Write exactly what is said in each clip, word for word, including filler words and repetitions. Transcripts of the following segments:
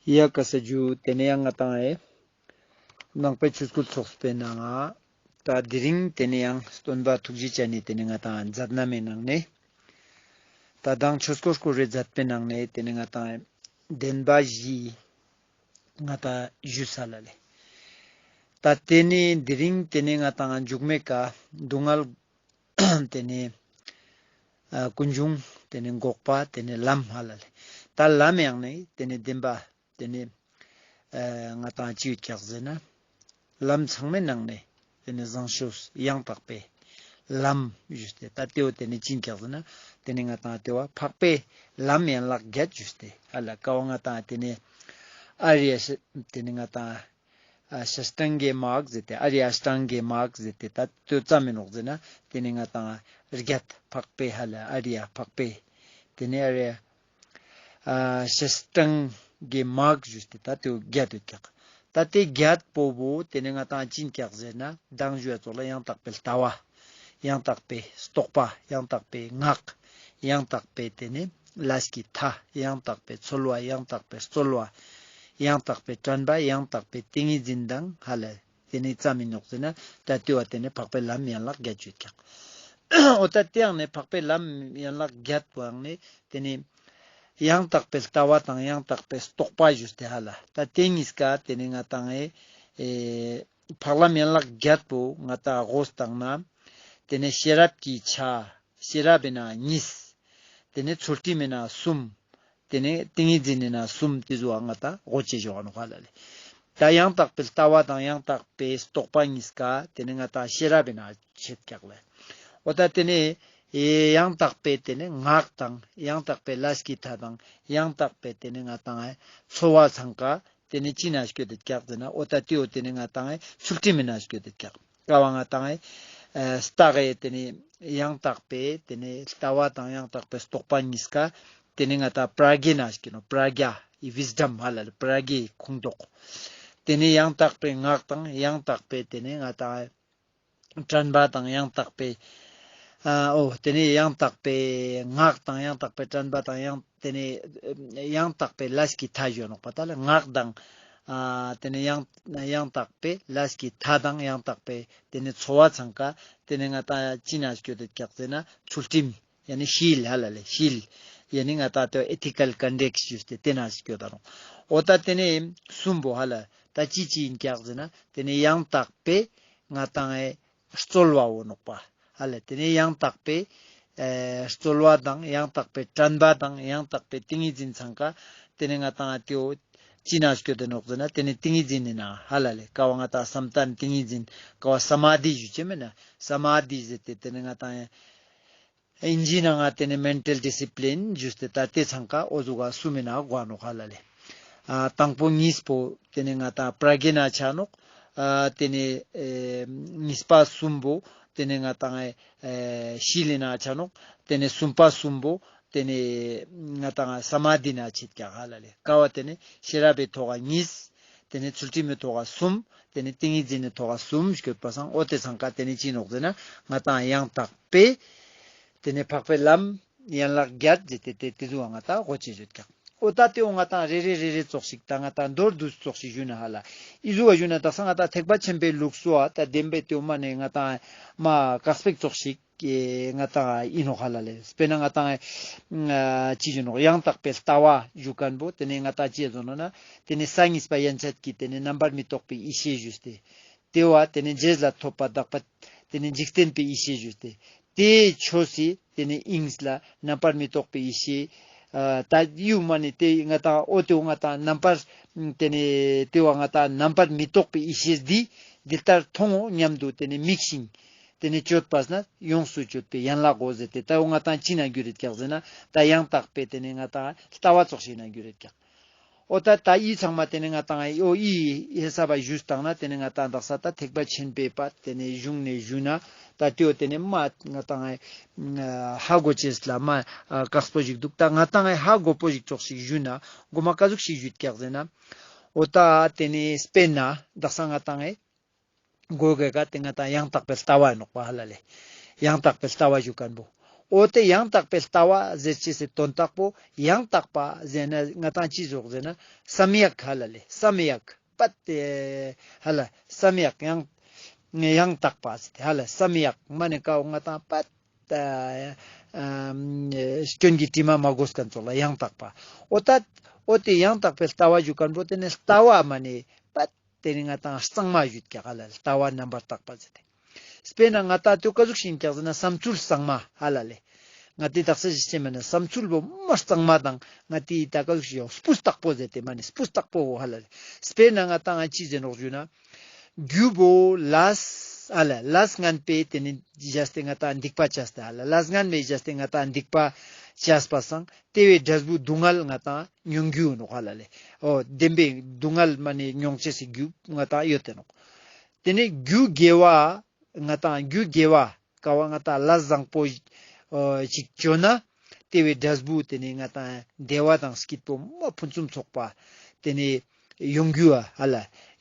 ཡ་ཀ་ས་ཇུ། ཏེ་ནེ་ཡང་ང་ཏང་ཨེ་ནང་པའི་ཆོས་སྐུལ་ཚོགས་པའི་ནང་ང་ད་དེ་རིང་ཏེ་ནེ་ཡང་སྟོན་པ་ཐུགས་རྗེ་ཅན་ནི་ཏེ་ནེ་ང་ཏང་མཛད་རྣམ་མི་ནང་ནེ་ད་མདང་ཆོས་འཁོར་བསྐོར་རེ་མཛད་པའི་ནང་ནེ་ཏེ་ནེ་ང་ཏང་བདེན་པ་བཞི་ང་ཏང་ཞུས་ས་ལ་ལེ། ད་ཏེ་ནེ་དེ་རིང་ཏེ་ནེ་ང་ཏང་མཇུག་མའི་ཀ་སྡུག་བསྔལ་ཏེ་ནེ་ཨ་ཀུན་འབྱུང་ཏེ་ནེ་འགོག་པ་ཏེ་ནེ་ལམ་ཧ་ལ་ལེ། ད་ལམ་ཡང་ནེ་ཏེ་ནེ་བདེན་པ་ཏེ་ནེ་ཨ་ང་ཏང་ཅི་ཡོད་ཀྱག་ཟེར་ན་ལམ་ཚང་མའི་ནང་ནེ་ཏེ་ནེ་བཟང་ཤོས་ཡང་དག་པའི་ལམ་ཞུས་ཏེ། ད་ཏེའོ་ཏེ་ནེ་ཅི་ཡིན་ཀྱག་ཟེར་ན་ཏེ་ནེ་ང་ཏང་ཏེ་བ་འཕགས་པའི་ལམ་ཡན་ལག་བརྒྱད་ཞུས་ཏེ་ཧ་ལ་ཀ་བ་ང་ཏང་ཏེ་ནེ་ཨ་རི་ཡ་ཏེ་ནེ་ང་ཏང་ཨ་ཤ་ཏང་གི་མག་ཟེར་ཏེ་ཨ་རི་ཨ་ཤ་ཏང་གི་མག་ཟེར་ཏེ་ད་ཏེ་ཙམ་མི་ནོག་ཟེར་ན་ཏེ་ནེ་ང་ཏང་བརྒྱད་འཕགས་པའི་ཧ་ལ་ཨ་རི་ཡ་འཕགས་པའི་ཏེ་ནེ་ཨ་རི་ཡ་ཨ་ཤ་ཏང་གི་མག་ཞུས་ཏེ་ད་ཏེ་བརྒྱད་ཡོད་ཀྱག། ད་ཏེ་བརྒྱད་པོ་བོ་ཏེ་ནེ་ང་ཏང་ཅི་ཡིན་ཀྱག་ཟེར་ན་མདང་ཞུ་བ་ཙོགས་ལ་ཡང་དག་པའི་ལྟ་བ། ཡང་དག་པའི་རྟོག་པ། ཡང་དག་པའི་སྔགས། ཡང་དག་པའི་ཏེ་ནེ་ལས་ཀྱི་མཐའ། ཡང་དག་པའི་ཚོལ་བ། ཡང་དག་པའི་རྩོལ་བ། ཡང་དག་པའི་དྲན་པ། ཡང་དག་པའི་ཏིང་ངེ་འཛིན་དང་ཧ་ལ་ཏེ་ནེ་ཙམ་ཡིན་ནོག་ཟེར་ན་ད་ཏེ་བ་ཏེ་ནེ་འཕགས་པའི་ལམ་ཡན་ལག་བརྒྱད་ཅོ་ཀྱག། འོ་ད་ཏེ་ཡང་ནེ་འཕགས་པའི་ལམ་ཡན་ལག་བརྒྱད་པོ་ཡང་ནེ་ཏེ་ནེ་ཡང་དག་པའི་ལྟ་བ་དང་ཡང་དག་པའི་རྟོག་པ་ཞུས་ཏེ་ཧ་ལ་ད་ཏེ་གཉིས་ཀ་ཏེ་ནེ་ང་ཏང་ཨེ་ཨེ་འཕགས་ལམ་ཡན་ལག་བརྒྱད་པོ་ང་ཏང་དགོས་བཏང་ན་ཏེ་ནེ་ཤེས་རབ་ཀྱི་ཆ་ཤེས་རབ་ཨིན་ན་གཉིས། ཏེ་ནེ་ཚུལ་ཁྲིམས་ཨིན་ན་གསུམ། ཏེ་ནེ་ཏིང་ངེ་འཛིན་ཨིན་ན་གསུམ། ཏེ་ཟུག་ང་ཏང་དགོས་ཅེས་ཞུ་བ་ནོག་ཧ་ལ་ལེ། ད་ཡང་དག་པའི་ལྟ་བ་དང་ཡང་དག་པའི་རྟོག་པ་གཉིས་ཀ་ཏེ་ནེ་ང་ཏང་ཤེས་རབ་ཨིན་ན་ཆེད་ཀྱག་ལེ། འོ་ད་ཏེ་ནེ་ཡང་དག་པའི་ཏེ་ནེ་སྔགས་དང་ཡང་དག་པའི་ལས་ཀྱི་མཐའ་དང་ཡང་དག་པའི་ཏེ་ནེ་ང་ཏང་ཚོལ་བ་ཚང་ཀ་ཏེ་ནེ་ཅི་ན་སྐྱོད་དེ་ཀྱག་ཟེར་ན་འོ་ད་ཏེའོ་ཏེ་ནེ་ང་ཏང་ཚུལ་ཁྲིམས་ཨིན་ན་སྐྱོད་དེ་ཀྱག། ཀ་བ་ང་ཏང་ཨེ་ལྟ་གེ་ཏེ་ནེ་ཡང་དག་པའི་ཏེ་ནེ་ལྟ་བ་དང་ཡང་དག་པའི་རྟོག་པ་གཉིས་ཀ་ཏེ་ནེ་ང་ཏང་པྲ་ཛྙཱ་ན་ཞིག་ནོག། པྲ་ཛྙཱ་ཨི་ཝིས་ཌམ་ཧ་ལ་ལེ་པྲ་ཛྙཱའི་ཁུངས་གཏོགས། ཏེ་ནེ་ཡང་དག་པའི་སྔགས་དང་ཡང་དག་པའི་ཏེ་ནེ་ང་ཏང་དྲན་པ་དང་ཡང་དག་པའི་ཨ་འོ་ཏེ་ནེ་ཡང་དག་པའི་སྔགས་དང་ཡང་དག་པའི་དྲན་པ་དང་ཡང་ཏེ་ནེ་ཡང་དག་པའི་ལས་ཀྱི་མཐའ་ཞུ་ནོག་པ། ད་ལེ་སྔགས་དང་ཨ་ཏེ་ནེ་ཡང་ཡང་དག་པའི་ལས་ཀྱི་མཐའ་དང་ཡང་དག་པའི་ཏེ་ནེ་ཚོལ་བ་ཚང་ཀ་ཏེ་ནེ་ང་ཏང་ཅི་ན་སྐྱོད་དེ་ཀྱག་ཟེར་ན་ཚུལ་ཁྲིམས་ཡ་ནི་ཤིལ་ཧ་ལ་ལེ་ཤིལ་ཡ་ནི་ང་ཏང་ཏེ་ཨེ་ཐི་ཀལ་ཀོན་ཌག་ཞུས་ཏེ་ཏེ་ན་སྐྱོད་ད་ནོག། འོ་ད་ཏེ་ནེ་གསུམ་པོ་ཧ་ལ་ད་ཅི་ཅི་ཨིན་ཀྱག་ཟེར་ན་ཏེ་ནེ་ཡང་དག་པའི་ང་ཏང་ཨེ་རྩོལ་བ་བོ་ནོག་པ། ཧ་ལ་ཏེ་ནེ་ཡང་དག་པའི་ཨེ་རྩོལ་བ་དང་ཡང་དག་པའི་དྲན་པ་དང་ཡང་དག་པའི་ཏིང་ངེ་འཛིན་ཚང་ཀ་ཏེ་ནེ་ང་ཏང་ཨ་ཏེའོ་ཅི་ན་སྐྱོད་དེ་ནོག་ཟེར་ན་ཏེ་ནེ་ཏིང་ངེ་འཛིན་ཨིན་ན་ཧ་ལ་ལེ་ཀ་བ་ང་ཏང་བསམ་གཏན་ཏིང་ངེ་འཛིན་ཀ་བ་ས་མཱ་དྷི་ཞུ་ཅེས་མེད་ན་ས་མཱ་དྷི་ཟེར་ཏེ་ཏེ་ནེ་ང་ཏང་ཨིན་ཇི་ནང་ང་ཏེ་ནེ་མེན་ཊལ་ཌི་སི་པི་ལིན་ཞུས་ཏེ་ད་ཏེ་ཚང་ཀ་འོ་ཟུག་ག་གསུམ་ཨིན་ན་གོ་ནོག་ཧ་ལ་ལེ། ཨ་དང་པོ་གཉིས་པོ་ཏེ་ནེ་ང་ཏང་པྲ་ཛྙཱ་ན་ཆ་ནོག། ཨ་ཏེ་ནེ་ཨེ་གཉིས་པ་གསུམ་པོ་ཏེ་ནེ་ང་ཏང་ཨེ་ཤིལ་ལི་ན་ཆ་ནོག། ཏེ་ནེ་གསུམ་པ་གསུམ་པོ་ཏེ་ནེ་ང་ཏང་ས་མཱ་དྷི་ན་ཆེད་ཀྱག་ཧ་ལ་ལེ། ཀ་བ་ཏེ་ནེ་ཤེས་རབ་བི་ཐོག་ག་གཉིས། ཏེ་ནེ་ཚུལ་ཁྲིམས་བི་ཐོག་ག་གསུམ། ཏེ་ནེ་ཏིང་ངེ་འཛིན་ནི་ཐོག་ག་གསུམ་སྐྱོད་པ་སང་འོ་ཏེ་ཚང་ཀ་ཏེ་ནེ་ཅི་ནོག་ཟེར་ན་ང་ཏང་ཡང་དག་པའི་ཏེ་ནེ་འཕགས་པའི་ལམ་ཡན་ལག་བརྒྱད་ཟེར་ཏེ་ཏེ་ཏེ་ཟུག་ག་ང་ཏང་གོ་ཅེས་ཡོད་ཀྱག། འོ་ད་ཏེའོ་ང་ཏང་རེ་རེ་རེ་རེ་ཙོགས་ཤིག་ད་ང་ཏང་མདོར་བསྡུས་ཙོགས་ཤིག་ཞུ་ན་ཧ་ལ་ཨི་ཟུག་ག་ཞུ་ན་དག་ས་ང་ཏང་ཐེག་པ་ཆེན་པོའི་ལུགས་སྲོལ་བ་ད་བདེན་པའི་ཏེའོ་མ་ནེ་ང་ཏང་མ་ཀག་སྤེག་ཙོགས་ཤིག་ཀྱེ་ང་ཏང་ཨིན་ནོག་ཧ་ལ་ལེ། དཔེར་ན་ང་ཏང་ཨ་ཅི་ཞུ་ནོག་ཡང་དག་པའི་ལྟ་བ་ཞུ་ཁན་བོ་ཏེ་ནེ་ང་ཏང་ཅི་ཟེར་ནོག་ན་ཏེ་ནེ་ས་གཉིས་པ་ཡན་ཆད་ཀྱི་ཏེ་ནེ་རྣམ་པར་མི་རྟོག་པའི་ཡེ་ཤེས་ཞུས་ཏེ། ཏེ་བ་ཏེ་ནེ་རྗེས་ལ་ཐོབ་པ་དག་པ་ཏེ་ནེ་འཇིག་རྟེན་པའི་ཡེ་ཤེས་ཞུས་ཏེ། ཏེའི་ཆོས་སི་ཏེ་ནེ་དབྱིངས་ལ་རྣམ་པར་མི་རྟོག་པའི་ཡེ་ཤེས། ཨ་ད་ཡུ་མ་ནེ་ཏེ་ང་ཏང་འོ་ཏེ་བོ་ང་ཏང་རྣམ་པར་ཏེ་ནེ་ཏེ་བ་ང་ཏང་རྣམ་པར་མི་རྟོག་པའི་ཡེ་ཤེས་འདི་འདི་ལྟར་མཐོང་ངོ་སྙམ་དུ་ཏེ་ནེ་དམིགས་ཤིང་། ཏེ་ནེ་སྤྱོད་པ་ན་ཡོངས་སུ་གཅོད་པའི་ཡན་ལག་གོ་ཟེར་ཏེ་ད་འོ་ང་ཏང་ཅི་ན་གྱུར་རེད་ཀྱག་ཟེར་ན་ད་ཡང་དག་པའི་ཏེ་ནེ་ང་ཏང་ལྟ་བ་ཙོགས་ཤིག་ན་གྱུར་རེད་ཀྱག། འོ་ད་ད་ཨི་ཚང་མ་ཏེ་ནེ་ང་ཏང་འོ་ཨི་ཧེ་ས་བ་ཞུས་བཏང་ན་ཏེ་ནེ་ང་ཏང་དག་ས་ད་ཐེག་པ་ཆེན་པོའི་བར་ཏེ་ནེ་གཞུང་ནེ་ཞུ་ན་ད་ཏེའོ་ཏེ་ནེ་མ་ང་ཏང་ཧ་གོ་ཅེས་ལ་མ་ཀག་སྤོ་ཞིག་འདུག། ད་ང་ཏང་ཧ་གོ་པོ་ཞིག་ཙོགས་ཤིག་ཞུ་ན་གོ་མ་ཀ་ཟུག་ཞིག་ཞུས་ཀྱག་ཟེར་ན་འོ་ད་ཏེ་ནེ་དཔེར་ན་དག་ས་ང་ཏང་གོ་གེ་ཀ་ཏེ་ང་ཏང་ཡང་དག་པའི་ལྟ་བ་ཨིན་ནོག་པ་ཧ་ལ་ལེ། ཡང་དག་པའི་ལྟ་བ་ཞུ་ཁན་བོ། འོ་དེ་ཡང་དག་པའི་ལྟ་བ་ཟེར་ཅེས་སི་དོན་དག་པོ་ཡང་དག་པ་ཟེར་ན་ང་ཏང་ཅི་ཟེར་ཟེར་ན་བསམ་ཡག་ཧ་ལ་ལེ། བསམ་ཡག་པད་དེ་ཧ་ལ་བསམ་ཡག་ཡང་ཡང་དག་པ་ཟེར་ཏེ་ཧ་ལ་བསམ་ཡག་མ་ནེ་ཀའོ་ང་ཏང་པད་ཨ་ཨ་སྐྱོན་གྱི་དྲི་མ་མ་གོས་ཁན་ཙོགས་ལ་ཡང་དག་པ། འོ་ད་འོ་དེ་ཡང་དག་པའི་ལྟ་བ་ཞུ་ཁན་པོ་དེ་ནི་ལྟ་བ་མ་ནེ་པད་དེ་ནི་ང་ཏང་གཙང་མ་ཞུ་ཀྱག་ཧ་ལ་ལྟ་བ་རྣམ་པར་དག་པ་ཟེར་ཏེ། དཔེར་ན་ང་ཏང་དེ་ཀ་ཟུག་ཤིག་ཀྱག་ཟེར་ན་བསམ་ཚུལ་གཙང་མ་ཧ་ལ་ལེ། ང་ཏི་དག་ས་ཞིག་ཅེས་མ་ན་བསམ་ཚུལ་བོ་མ་གཙང་མ་དང་ང་ཏི་ད་ཀ་ཟུག་ཤིག་ཡོད་སྤུས་དག་པོ་ཟེར་ཏེ་མ་ནེ་སྤུས་དག་པོ་བོ་ཧ་ལ་ལེ། དཔེར་ན་ང་ཏང་ང་ཅི་ཟེར་ནོག་ཞུ་ན། རྒྱུ་བོ་ལས་ཨ་ལ་ལས་ངན་པའི་དེ་ནི་བྱས་ཏེ་ང་ཏང་སྡིག་པ་བྱས་ཏེ་ཨ་ལ་ལས་ངན་མེ་བྱས་ཏེ་ང་ཏང་སྡིག་པ་བྱས་པ་སང་དེ་བའི་འབྲས་བུ་སྡུག་བསྔལ་ང་ཏང་མྱོང་རྒྱུ་ནོག་ཧ་ལ་ལེ། འོ་བདེན་པའི་སྡུག་བསྔལ་མ་ནེ་མྱོང་ཅེས་སི་རྒྱུ་ང་ཏང་ཡོད་དེ་ནོག་དེ་ནི་རྒྱུ་དགེ་བ་ང་ཏང་རྒྱུ་དགེ་བ་ཀ་བ་ང་ཏང་ལས་བཟང་པོ་ཞིག་བཅོ་ན་དེ་བའི་འབྲས་བུ་དེ་ནི་ང་ཏང་བདེ་བ་དང་སྐྱིད་པོ་མ་ཕུན་སུམ་ཚོགས་པ་དེ་ནི་ཡོང་རྒྱུ་བ་ཧ་ལ་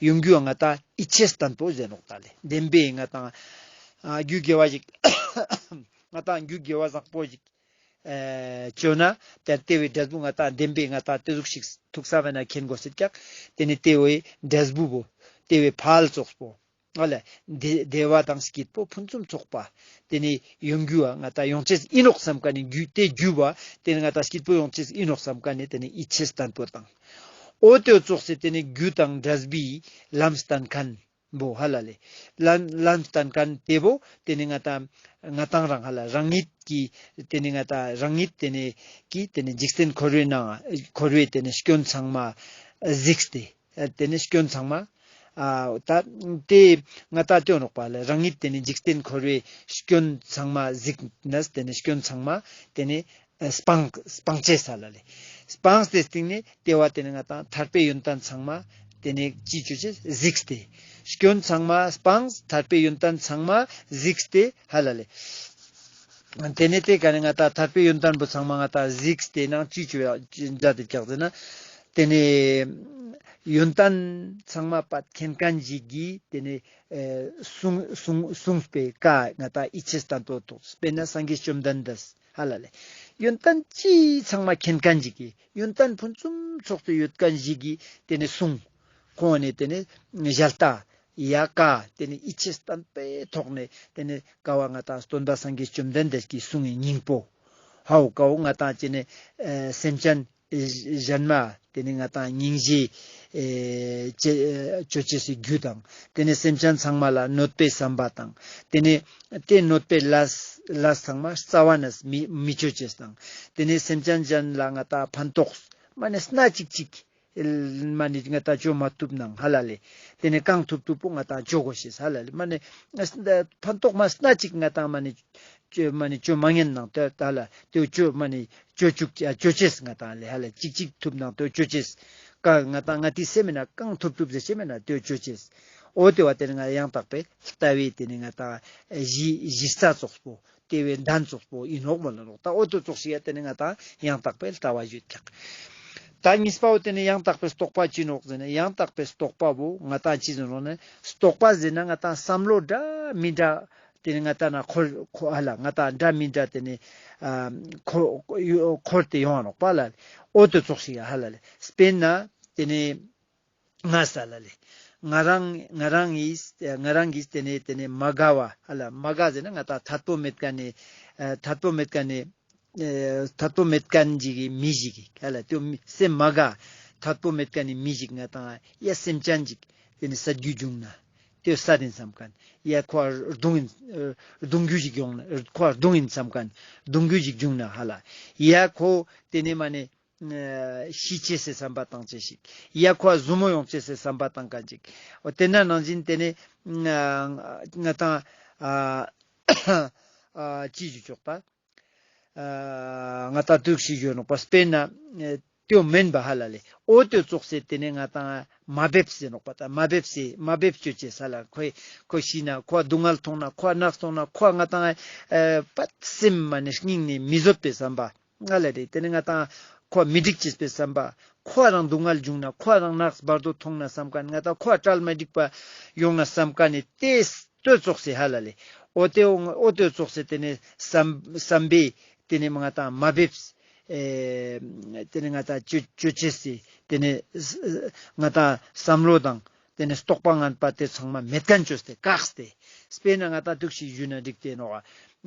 ཡོང་རྒྱུ་བ་ང་ཏང་ཡིད་ཆེས་བརྟན་པོ་ཟེར་ནོག་ད་ལེ། བདེན་པའི་ང་ཏང་ཨ་རྒྱུ་དགེ་བ་ཞིག་ང་ཏང་རྒྱུ་དགེ་བ་བཟང་པོ་ཞིག་ཨ་བཅོ་ན་དེ་དེ་བའི་འབྲས་བུ་ང་ཏང་བདེན་པའི་ང་ཏང་དེ་ཟུག་ཤིག་ཐུག་ས་བས་ན་མཁྱེན་དགོས་སྲིད་ཀྱག་དེ་ནི་དེ་བའི་འབྲས་བུ་བོ་དེ་བའི་ཕལ་ཙོགས་པོ་ཨ་ལ་བདེ་བདེ་བ་དང་སྐྱིད་པོ་ཕུན་སུམ་ཚོགས་པ་དེ་ནི་ཡོང་རྒྱུ་བ་ང་ཏང་ཡོང་ཅེས་ཨིན་ནོག་བསམ་ཁན་ནི་རྒྱུ་དེ་རྒྱུ་བ་དེ་ནི་ང་ཏང་སྐྱིད་པོ་ཡོང་ཅེས་ཨིན་ནོག་བསམ་ཁན་ནི་དེ་ནི་ཡིད་ཆེས་བརྟན་པོ་དང་། འོ་དེ་ཙོགས་སེ་དེ་ནི་རྒྱུ་དང་འབྲས་བུའི་ལམ་བསྟན་ཁན་བོ་ཧ་ལ་ལེ། ལམ་ལམ་བསྟན་ཁན་དེ་བོ་དེ་ནི་ང་ཏང་ང་ཏང་རང་ཧ་ལ་རང་ཉིད་ཀྱི་དེ་ནི་ང་ཏང་རང་ཉིད་དེ་ནི་ཀྱི་དེ་ནི་འཇིག་རྟེན་འཁོར་བའི་ནང་འཁོར་བའི་དེ་ནི་སྐྱོན་ཚང་མ་གཟིགས་ཏེ་དེ་ནི་སྐྱོན་ཚང་མ་ཨ་ད་དེ་ང་ཏང་དེ་ནོག་པ་ལེ། རང་ཉིད་དེ་ནི་འཇིག་རྟེན་འཁོར་བའི་སྐྱོན་ཚང་མ་གཟིགས་ནས་དེ་ནི་སྐྱོན་ཚང་མ་དེ་ནི་སྤང་སྤང་ཅེས་ཧ་ལ་ལེ། སྤངས་ཏེ་སྟིང་ནེ་དེ་བ་དེ་ནི་ང་ཏང་ཐར་པའི་ཡོན་ཏན་ཚང་མ་དེ་ནི་ཅི་བཅོ་ཅེས་གཟིགས་ཏེ། སྐྱོན་ཚང་མ་སྤངས་ཐར་པའི་ཡོན་ཏན་ཚང་མ་གཟིགས་ཏེ་ཧ་ལ་ལེ། དེ་ནི་དེ་ཀ་ནི་ང་ཏང་ཐར་པའི་ཡོན་ཏན་པོ་ཚང་མ་ང་ཏང་གཟིགས་ཏེ་ནང་ཅི་བཅོ་ཡ་མཛད་དེ་ཀྱག་ཟེར་ན། དེ་ནི་ཡོན་ཏན་ཚང་མ་པད་མཁྱེན་ཁན་ཞིག་གིས་དེ་ནི་ཨེ་གསུངས་གསུངས་གསུངས་པའི་བཀའ་ང་ཏང་ཡིད་ཆེས་བརྟན་པོ་ཐོག་དཔེར་ན་སངས་རྒྱས་བཅོམ་ལྡན་འདས་ཧ་ལ་ལེ། ཡོན་ཏན་ཅི་ཚང་མ་མཁྱེན་ཁན་ཞིག་གིས་ཡོན་ཏན་ཕུན་སུམ་ཚོགས་ཏེ་ཡོད་ཁན་ཞིག་གིས་དེ་ནི་གསུངས། ཁོང་ནི་དེ་ནི་ཞལ་ལྟ་ཡ་ཀ་དེ་ནི་ཡིད་ཆེས་བརྟན་པོའི་ཐོག་ནེ་དེ་ནི་ཀ་བ་ང་ཏང་སྟོན་པ་སངས་རྒྱས་བཅོམ་ལྡན་འདས་ཀྱིས་གསུངས་པའི་སྙིང་པོ་ཧའོ་ཀའོ་ང་ཏང་ཅི་ནི་ཨེ་སེམས་ཅན་གཞན་མ་དེ་ནི་ང་ཏང་སྙིང་རྗེ་ཨེ་ཅེ་ཨེ་ཅོ་ཅེས་སི་རྒྱུ་དང་དེ་ནི་སེམས་ཅན་ཚང་མ་ལ་གནོད་པའི་བསམ་པ་དང་དེ་ནི་དེ་གནོད་པའི་ལས་ལས་ཚང་མ་རྩ་བ་ནས་མི་མི་ཅོ་ཅེས་དང་དེ་ནི་སེམས་ཅན་གཞན་ལ་ང་ཏང་ཕན་ཐོགས་མ་ནེ་སྣ་ཅིག་ཅིག་མ་ནེ་ང་ཏང་ཅོ་མ་ཐུབ་ནང་ཧ་ལ་ལེ། དེ་ནི་གང་ཐུབ་ཐུབ་པོ་ང་ཏང་ཅོ་དགོས་ཤེས་ཧ་ལ་ལེ། མ་ནེ་ཕན་ཐོགས་མ་སྣ་ཅིག་ང་ཏང་མ་ནེ་ཅོ་མ་ནེ་ཅོ་མ་ཉན་ནང་དེ་ད་ལ་དེ་ཅོ་མ་ནེ་ཅོ་བཅུག་ཅོ་ཅེས་ང་ཏང་ལེ་ཧ་ལ་ཅིག་ཅིག་ཐུབ་ནང་དེ་ཅོ་ཅེས། ཀ་ང་ཏང་ང་ཏི་སེ་མེ་ན་གང་ཐུབ་ཐུབ་ཟེར་ཅེས་མེ་ན་དེ་ཅོ་ཅེས། འོ་དེ་བ་དེ་ནི་ང་ཡང་དག་པའི་ལྟ་བའི་དེ་ནི་ང་ཏང་གཞི་གཞི་རྩ་ཙོགས་པོ། དེ་བའི་གདན་ཙོགས་པོ་ཨིན་ནོག་མོལ་ལ་ནོག་ད་འོ་དོ་ཙོགས་ཤིག་ཡ་དེ་ནི་ང་ཏང་ཡང་དག་པའི་ལྟ་བ་ཞུ་ཀྱག་ད་གཉིས་པའོ་དེ་ནི་ཡང་དག་པའི་རྟོག་པ་ཅི་ནོག་ཟེར་ན་ཡང་དག་པའི་རྟོག་པ་བོ་ང་ཏང་ཅི་ཟེར་ནོག་ནི་རྟོག་པ་ཟེར་ན་ང་ཏང་བསམ་བློ་འདྲ་མི་འདྲ་དེ་ནི་ང་ཏང་ན་འཁོར་འཁོར་ཧ་ལ་ང་ཏང་འདྲ་མི་འདྲ་དེ་ནི་ཨ་འཁོར་འཁོར་ཏེ་ཡོང་བ་ནོག་པ་ལ་འོ་དོ་ཙོགས་ཤིག་ཡ་ཧ་ལ་ལེ། དཔེར་ན་དེ་ནི་ང་ས་ལ་ལེ། ང་རང་ང་རང་གིས་ང་རང་གིས་དེ་ནེ་དེ་ནེ་མ་དགའ་བ་ཧ་ལ་མ་དགའ་ཟེར་ན་ང་ཏང་ཐད་པོ་མེད་ཁན་ནི་ཨ་ཐད་པོ་མེད་ཁན་ནི་ཨ་ཐད་པོ་མེད་ཁན་ཞིག་གི་མི་ཞིག་གི་ཧ་ལ་དེ་སེམས་མ་དགའ་ཐད་པོ་མེད་ཁན་ནི་མི་ཞིག་ང་ཏང་ཡ་སེམས་ཅན་ཞིག་དེ་ནེ་ས་རྒྱུ་བྱུང་ན་དེ་ས་དེ་བསམ་ཁན་ཡ་ཁོ་རྡུང་ཨིན་རྡུང་རྒྱུ་ཞིག་ཡོང་ན་ཁོ་རྡུང་ཨིན་བསམ་ཁན་རྡུང་རྒྱུ་ཞིག་བྱུང་ན་ཧ་ལ་ཡ་ཁོ་དེ་ནེ་མ་ནེ་ཤི་ཅེས་སི་བསམ་པ་བཏང་ཅེས་ཤིག་ཡ་ཁོ་ཟུ་མོ་ཡོང་ཅེས་སི་བསམ་པ་བཏང་ཁན་ཅིག་འོ་དེ་ན་ནང་བཞིན་དེ་ནེ་ང་ཏང་ཨ་ཨ་ཅི་ཞུ་ཆོག་པ་ཨ་ང་ཏང་དུག་ཤིག་ཞུ་ནོག་པ་དཔེར་ན་ཨ་དེའོ་མེན་པ་ཧ་ལ་ལེ། འོ་དེ་ཙོགས་སེ་དེ་ནེ་ང་ཏང་མ་འབེབས་ཟེར་ནོག་པ་ད་མ་འབེབས་སེ་མ་འབེབས་ཅོ་ཅེས་ཧ་ལ་ཁོ་ཁོ་ཤི་ན་ཁོ་སྡུག་བསྔལ་མཐོང་ན་ཁོ་ནག་སོང་ན་ཁོ་ང་ཏང་ཨ་པད་སེམས་མ་ནེ་སྙིང་ནེ་མི་བཟོད་པའི་བསམ་པ། ང་ལ་རེ་དེ་ནི་ང་ཏང་ཁོ་མི་འགྲིག་ཅེས་པའི་བསམ་པ། ཁོ་རང་སྡུག་བསྔལ་བྱུང་ན་ཁོ་རང་ནགས་བར་དོ་མཐོང་ན་བསམ་ཁན་ང་ཏང་ཁོ་གྲལ་མ་འགྲིག་པ་ཡོང་ན་བསམ་ཁན་ནི་དེ་ལྟོས་ཙོགས་སེ་ཧ་ལ་ལེ། འོ་ཏེ་འོ་འོ་ཏེ་ཙོགས་སེ་ཏེ་ནེ་སམ་སམ་པའི་ཏེ་ནེ་ང་ཏང་མ་བེབས་ཨེ་ཏེ་ནེ་ང་ཏང་ཅོ་ཅོ་ཅེས་སི་ཏེ་ནེ་ང་ཏང་སམ་བློ་དང་ཏེ་ནེ་རྟོགས་པ་ངན་པ་ཏེ་ཚང་མ་མེད་ཁན་ཅོས་ཏེ་བཀག་སྟེ། སྤེར་ན་ང་ཏང་དུག་ཤིག་ཞུས་ན་འགྲིག་སྟེ་ནོག།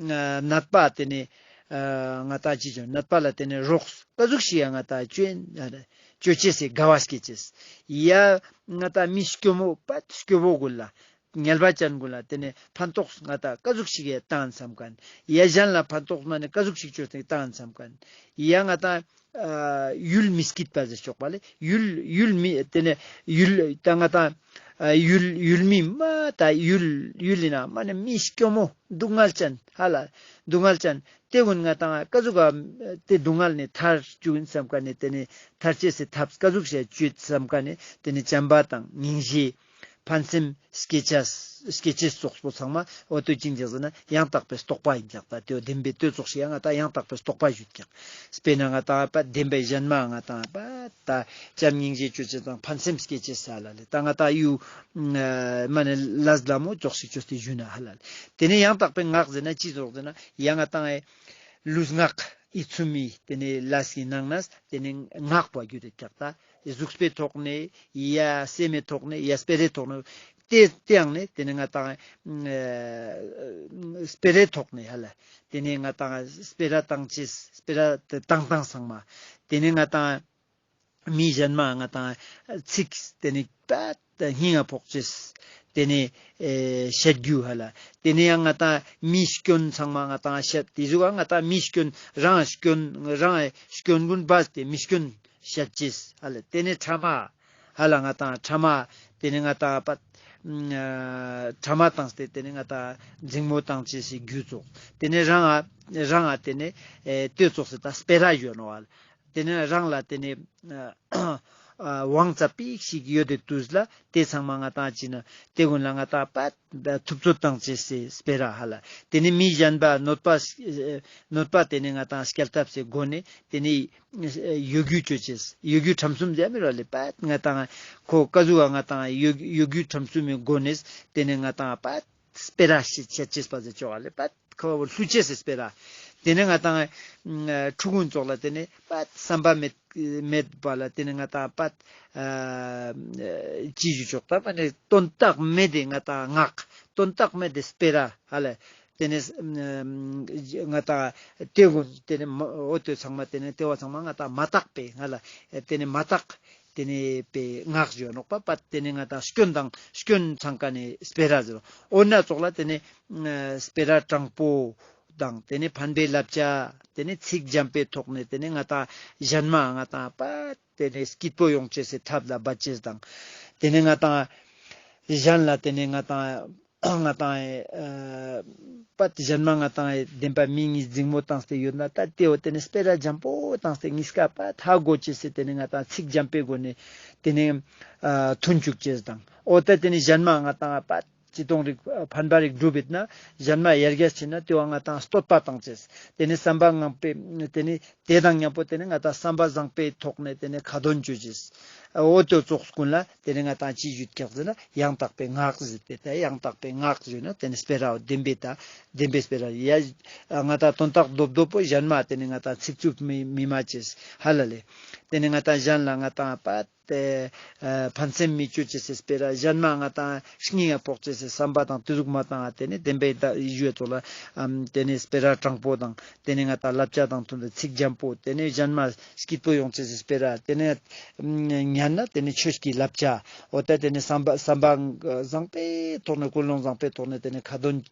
ནད་པ་ཏེ་ནེ་ང་ཏང་ཅི་ཅོ་ནད་པ་ལ་ཏེ་ནེ་རོགས་ཀ་ཟུག་ཤིག་ཡ་ང་ཏང་ཅོ་ཅོ་ཅེས་སི་དགའ་བ་སྐྱེ་ཅེས། ཡ་ང་ཏང་མི་སྐྱོ་མོ་པ་སྐྱོ་བོ་གུན་ལ་ངལ་བ་ཅན་གུན་ལ་ཏེ་ནེ་ཕན་ཐོགས་ང་ཏང་ཀ་ཟུག་ཤིག་ཡ་ཏང་སམ་ཁན། ཡ་ཞན་ལ་ཕན་ཐོགས་མ་ནེ་ཀ་ཟུག་ཤིག་ཅོས་ཏེ་ཏང་སམ་ཁན། ཡ་ང་ཏང་ཨ་ཡུལ་མི་སྐྱིད་པ་ཟེར་ཆོག་པ་ལེ། ཡུལ་ཡུལ་མི་ཏེ་ནེ་ཡུལ་ཏ་ང་ཏང་ཨ་ཡུལ་ཡུལ་མི་མ་ཏ་ཡུལ་ཡུལ་ཨིན་ན་མ་ནེ་མི་སྐྱོ་མོ་སྡུག་བསྔལ་ཅན་ཧ་ལ་སྡུག་བསྔལ་ཅན་ཏེ་གུན་ང་ཏང་ཀ་ཟུག་ག་ཏེ་སྡུག་བསྔལ་ནེ་ཐར་ཅུག་ཨིན་སམ་ཁན་ནི་ཏེ་ནེ་ཐར་ཅེས་སི་ཐབས་ཀ་ཟུག་ཤིག་ཅོ་སམ་ཁན་ནི་ཏེ་ནེ་བྱམས་པ་དང་སྙིང་རྗེ། ཕན་སེམས་སྐྱེ་ཅེས་སྐྱེ་ཅེས་ཙོགས་པོ་ཚང་མ་འོ་ཏེ་ཅི་ཨིན་ཀྱག་ཟེར་ན་ཡང་དག་པའི་རྟོགས་པ་ཨིན་ཀྱག། ཏ་ཏེའོ་བདེན་པའི་ཏེ་ཙོགས་ཤིག་ཡ་ང་ཏང་ཡང་དག་པའི་རྟོགས་པ་ཞུ་ཀྱག། སྤེར་ན་ང་ཏང་པ་བདེན་པའི་ཞན་མ་ང་ཏང་པ་ཏ་བྱམས་སྙིང་རྗེ་ཅོ་ཅེས་དང་ཕན་སེམས་སྐྱེ་ཅེས་ས་ལ་ལེ། ཏ་ང་ཏང་ཡུ་མ་ནེ་ལས་ལ་མོ་ཙོགས་ཤིག་ཅོས་ཏེ་ཞུ་ན་ཧ་ལ་ལེ། ཏེ་ནེ་ཡང་དག་པའི་ངག་ཟེར་ན་ཅི་ཙོགས་ཟེར་ན་ཡ་ང་ཏང་ཨེ་ལུས་ངག་ཡིད་གསུམ་མི་ཏེ་ནེ་ལས་སི་ནང་ནེ་ཏེ་ནེ་ངག་པོ་གྱུར་ཏེ་ཀྱག་ཏ། གཟུགས་པོའི་ཐོག་ནེ་ཡ་སེམས་མའི་ཐོག་ནེ་ཡ་སྤེ་རའི་ཐོག་ནེ་ཏེ་ཏེའང་ནེ་ཏེ་ནེ་ང་ཏང་ཨ་སྤེ་རའི་ཐོག་ནེ་ཧ་ལ་ཏེ་ནེ་ང་ཏང་སྤེ་ར་ཏང་ཅེས་སྤེ་ར་ཏང་ཏང་ཚང་མ་ཏེ་ནེ་ང་ཏང་མི་ཞན་མ་ང་ཏང་ཚིག་ཏེ་ནེ་པ་ཏ་སྙིང་ང་ཕོག་ཅེས་ཏེ་ནེ་ཨེ་བཤད་རྒྱུ་ཧ་ལ། ཏེ་ནེ་ཡང་ང་ཏང་མི་སྐྱོན་ཚང་མ་ང་ཏང་བཤད་ཏེ་ཟུག་ག་ང་ཏང་མི་སྐྱོན་རང་སྐྱོན་རང་སྐྱོན་གུན་བས་ཏེ་མི་སྐྱོན་བཤད་ཅེས་ཧ་ལ། ཏེ་ནེ་ཕྲ་མ་ཧ་ལ་ང་ཏང་ཕྲ་མ་ཏེ་ནེ་ང་ཏང་པ་ཨ་ཕྲ་མ་ཏང་སྟེ་ཏེ་ནེ་ང་ཏང་འཛིང་མོ་ཏང་ཅེས་སི་རྒྱུ་ཙོགས། ཏེ་ནེ་རང་ང་རང་ང་ཏེ་ནེ་ཨེ་ཏེ་ཙོགས་སི་ཏ་སྤེ་ར་ཡོད་ནོག་ཧ་ལ། ཏེ་ནེ་རང་ལ་ཏེ་ནེ་ཨ་དབང་ཙ་པིག་ཤིག་ཡོད་དེ་དུས་ལ་ཏེ་ཚང་མ་ང་ཏང་ཅི་ན་ཏེ་གུན་ལ་ང་ཏང་པ་ཐུབ་ཚོད་ཏང་ཅེས་སི་སྤེ་ར་ཧ་ལ། ཏེ་ནེ་མི་ཞན་པ་གནོད་པ་གནོད་པ་ཏེ་ནེ་ང་ཏང་སྐྱེལ་ཐབས་སི་སྒོ་ནེ་ཏེ་ནེ་གཡོ་སྒྱུ་ཅོ་ཅེས་གཡོ་སྒྱུ་ཁྲམ་གསུམ་ཟེར་མི་རོ་ལེ། པ་ང་ཏང་ཁོ་ཀ་ཟུག་ག་ང་ཏང་གཡོ་གཡོ་སྒྱུ་ཁྲམ་གསུམ་མི་སྒོ་ནེ་ཏེ་ནེ་ང་ཏང་པ་སྤེ་ར་ཤེས་ཤེས་ཅེས་པ་ཟེར་ཆོག་ག་ལེ། པ་ཁོ་བོ་བསླུ་ཅེས་སི་སྤེ་ར། ཏེ་ནེ་ང་ཏང་ཕྲུ་གུ་ཙོགས་ལ་ཏེ་ནེ་པ་སམ་པ་མེད་མེད་པ་ལ་ཏེ་ནེ་ང་ཏང་པ་ཨ་ཅི་ཞུ་ཆོག་ཏ་མ་ནེ་དོན་དག་མེད་དེ་ང་ཏང་ངག་དོན་དག་མེད་དེ་སྤེ་ར་ཧ་ལ། ཏེ་ནེ་ང་ཏང་ཏེ་གུན་ཏེ་ནེ་འོ་ཏེ་ཚང་མ་ཏེ་ནེ་ཏེ་བོ་ཚང་མ་ང་ཏང་མ་དག་པའི་ང་ལ་ཏེ་ནེ་མ་དག་ཏེ་ནེ་པའི་ངག་ཞུ་ནོག་པ། པ་ཏེ་ནེ་ང་ཏང་སྐྱོན་དང་སྐྱོན་ཚང་ཀ་ནེ་སྤེ་ར་ཟེར་རོ། འོ་ན་ཙོགས་ལ་ཏེ་ནེ་སྤེ་ར་དྲང་པོ་དང་ཏེ་ནེ་ཕན་པའི་བསླབ་བྱ་ཏེ་ནེ་ཚིག་འཇམ་པའི་ཐོག་ནེ་ཏེ་ནེ་ང་ཏང་ཞན་མ་ང་ཏང་པ་ཏེ་ནེ་སྐྱིད་པོ་ཡོང་ཅེས་སི་ཐབས་ལ་འབད་ཅེས་དང་ཏེ་ནེ་ང་ཏང་ཞན་ལ་ཏེ་ནེ་ང་ཏང་ང་ཏང་ཨ་པ་ཏེ་ཞན་མ་ང་ཏང་བདེན་པ་མི་གཉིས་འཛིང་མོ་ཏང་སྟེ་ཡོད་ན་ཏ་ཏེའོ་ཏེ་ནེ་སྤེ་ར་འཇམ་པོ་ཏང་སྟེ་གཉིས་ཀ་པ་ཧ་གོ་ཅེས་སི་ཏེ་ནེ་ང་ཏང་ཚིག་འཇམ་པོའི་སྒོ་ནེ་ཏེ་ནེ་ཨ་མཐུན་ཅུག་ཅེས་དང་། འོ་ཏ་ཏེ་ནེ་ཞན་མ་ང་ཏང་པ་ཅི་ཏོང་རིག་ཕན་པ་རིག་སྒྲུབ་ཡིད་ན་ཞན་མ་ཡར་རྒྱས་ཕྱིན་ན་ཏེ་བོ་ང་ཏང་བསྟོད་པ་ཏང་ཅེས། ཏེ་ནེ་སམ་པ་ངང་པའི་ཏེ་ནེ་ཏེ་དང་ཉམ་པོ་ཏེ་ནེ་ང་ཏང་སམ་པ་ཟང་པོའི་ཐོག་ནེ་ཏེ་ནེ་ཁ་འདོན་ཅོ་ཅེས། འོ་ཏེ་ཙོགས་གུན་ལ་ཏེ་ནེ་ང་ཏང་ཅི་ཞུ་ཀྱག་ཟེར་ན་ཡང་དག་པའི་ངག་ཟེར་ཏེ་ཏ་ཡང་དག་པའི་ངག་ཞུ་ན་ཏེ་ནེ་སྤེ་ར་བདེན་པའི་ཏ་བདེན་པའི་སྤེ་ར་ཡ་ང་ཏང་དོན་དག་རྡོབ་རྡོབ་པོ་ཞན་མ་ཏེ་ནེ་ང་ཏང་ཚིག་རྩུབ་མི་མི་མ་ཅེས་ཧ་ལ་ལེ། ཏེ་ནེ་ང་ཏང་ཞན་ལ་ང་ཏང་པ་ཏེ་ཨ་ཕན་སེམས་མི་ཅོ་ཅེས་སི་སྤེ་ར་ཞན་མ་ང་ཏང་སྙིང་ང་ཕོག་ཅེས་སི་སམ་པ་དང་ཏེ་ཟུག་མ་ཏང་ཏེ་ནེ་བདེན་པའི་ཏ་ཞུ་ཡོད་ཙོགས་ལ་ཨམ་ཏེ་ནེ་སྤེ་ར་དྲང་པོ་དང་ཏེ་ནེ་ང་ཏང་བསླབ་བྱ་དང་མཐུན་པའི་ཚིག་འཇམ་པོ་ཏེ་ནེ་ཞན་མ་སྐྱིད་པོ་ཡོང་ཅེས་སི་སྤེ་ར་ཏེ་ནེ་ཉན་ན་ཏེ་ནེ་ཆོས་ཀྱི་བསླབ་བྱ་འོ་ཏ་ཏེ་ནེ་སམ་པ་སམ་པ་བཟང་པོའི་ཐོག་ནེ་ཀུན་སློང་བཟང་པོའི་ཐོག་ནེ་ཏེ་ནེ་ཁ་འདོན་